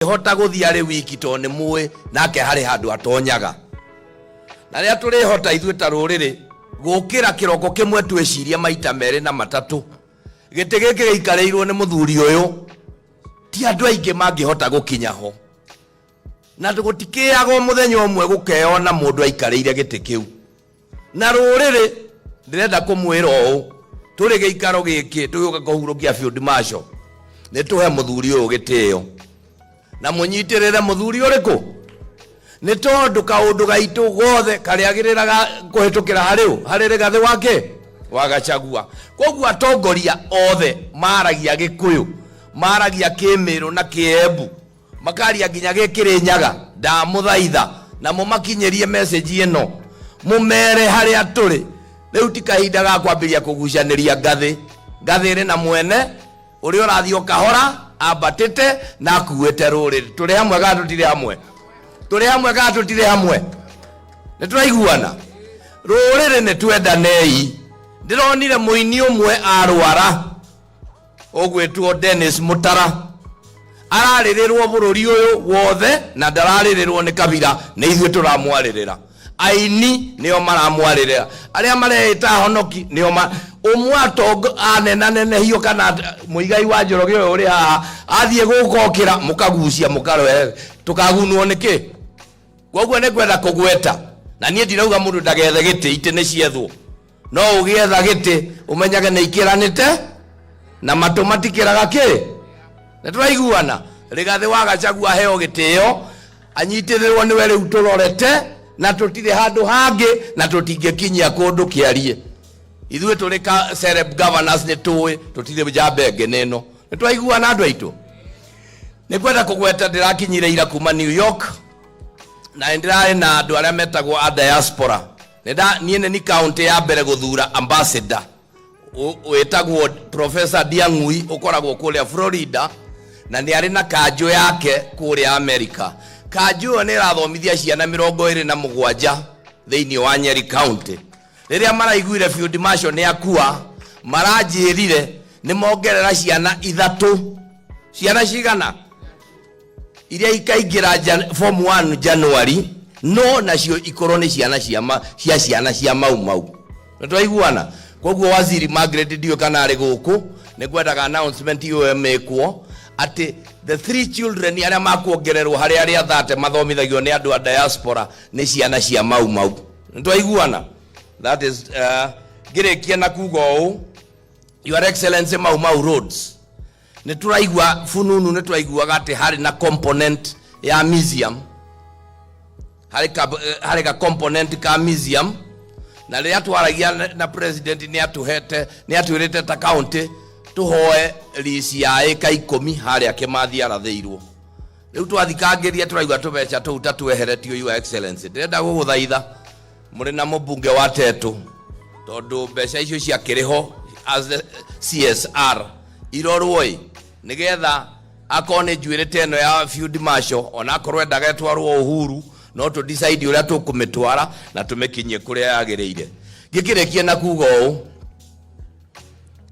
Ndangĩhota gũthiĩ arĩ wiki tondũ nĩ mũĩ nake harĩ handũ atonyaga. Na rĩrĩa tũrĩhota ithuĩ ta rũrĩrĩ gũkĩra kĩroko kĩmwe twĩcirie maita merĩ na matatũ, gĩtĩ gĩkĩ gĩikarĩirwo nĩ mũthuri ũyũ, ti andũ aingĩ mangĩhota gũkinya ho. Na gũtikĩagwo mũthenya ũmwe gũkeyona mũndũ aikarĩire gĩtĩ kĩu. Na rũrĩrĩ, ndĩrenda kũmwĩra ũũ, tũrĩ gĩikaro gĩkĩ tũgĩũka kũhurũkia Field Marshal, nĩ tũhe mũthuri ũyũ gĩtĩo na mũnyitĩrĩre mũthuri ũrĩkũ, nĩ tondũ kaũndũ gaitũ gothe karĩagĩrĩraga kũhĩtũkĩra harĩ ũ, harĩ Rigathĩ wake wa Gachagua. Koguo atongoria othe maragia Gĩkũyũ, maragia Kĩmĩrũ na Kĩembu, makaria nginya Gĩkĩrĩnyaga, ndamũthaitha na mũmakinyĩrie message ĩno, mũmere harĩa tũrĩ rĩu ti kahinda ga kwambĩrĩria kũgucanĩria ngathĩ. Ngathĩ ĩrĩ na mwene ũrĩa ũrathiĩ o kahora ambatĩte na akuĩte rũrĩrĩ. Tũrĩ hamwe kana tũtirĩ hamwe? Tũrĩ hamwe kana tũtirĩ hamwe? Nĩ tũraiguana? Rũrĩrĩ nĩ twendanei. Ndĩronire mũini ũmwe arwara ũgwĩtwo Dennis Mutara, ararĩrĩrwo bũrũri ũyũ wothe na ndararĩrĩrwo nĩ kabira, nĩ ithuĩ tũramwarĩrĩra. Aini nĩo maramwarĩrĩra, arĩa mareĩta honoki nĩo ma ũmwe atongo anenanenehio kana Mũigai wa Njoroge ũyũ ũrĩ haha athiĩ gũkokĩra mũkagucia mũkarehe tũkagunwo nĩkĩ? Koguo nĩ ngwenda kũgweta, na niĩ ndirauga mũndũ ndagethe gĩtĩ, itĩ nĩ ciethwo, no ũgĩetha gĩtĩ ũmenyage nĩ ikĩranĩte na matũ matikĩraga kĩ. Nĩ tũraiguana? Rigathĩ wa Gachagua aheo gĩtĩo, anyitĩrĩrwo nĩwe rĩu tũrorete, na tũtirĩ handũ hangĩ na tũtingĩkinyia kũndũ kĩarie. Ithuĩ tũrĩ ka celeb governors nĩ tũĩ tũtirĩ njamba ĩngĩ nĩ ĩno. Nĩ twaiguana andũ aitũ? Nĩ ngwenda kũgweta ndĩrakinyire ira kuma New York, na nĩ ndĩrarĩ na andũ arĩa metagwo a diaspora. Niĩ nĩ ni county ya mbere gũthura ambassador wĩtagwo Professor Ndiang'ui, ũkoragwo kũrĩa Florida, na nĩ arĩ na kanjũ yake kũrĩa America. Kanjũ ĩyo nĩ ĩrathomithia ciana 27 thĩinĩ wa Nyeri County. Rĩrĩa maraiguire Field Marshal nĩ akua, maranjĩrire nĩ mongerera ciana ithatũ. Ciana cigana? Iria ikaingĩra form 1 January, no nacio ikorwo nĩ ciana cia ma, cia ciana cia Mau Mau. Nĩ twaiguana? Koguo Waziri Margaret ndiũĩ kana arĩ gũkũ, nĩ ngwendaga announcement ĩyo ĩmĩkwo atĩ the three children arĩa makuongererwo harĩ arĩa 30 mathomithagio nĩ andũ a diaspora nĩ ciana cia Mau Mau. Nĩ twaiguana? That is, ngĩrĩkia na kuga ũũ, Your Excellency, Mau Mau roads nĩ tũraigua fununu, nĩ tũraiguaga atĩ harĩ na component ya museum, harĩ ka component ka museum, na rĩrĩa twaragia na president nĩ atũhete, nĩ atwĩrĩte ta county tũhoe lease ya ĩka 10 harĩa Kĩmathi arathĩirwo. Rĩu twathikangĩria tũraigua tũbeca tũu ta tweheretio. Your Excellency, ndĩrenda gũgũthaitha mũrĩ na mũmbunge wa Tetu, tondũ mbeca icio ciakĩrĩ ho as the CSR irorwo ĩ nĩgetha akorwo nĩ njuĩrĩ ta ĩno ya Field Marshal, ona akorwo endaga ĩtwarwo Uhuru, no tũ decide ũrĩa tũkũmĩtwara na tũmĩkinyie kũrĩa yagĩrĩire. Ngĩkĩrĩkia na kuga ũũ,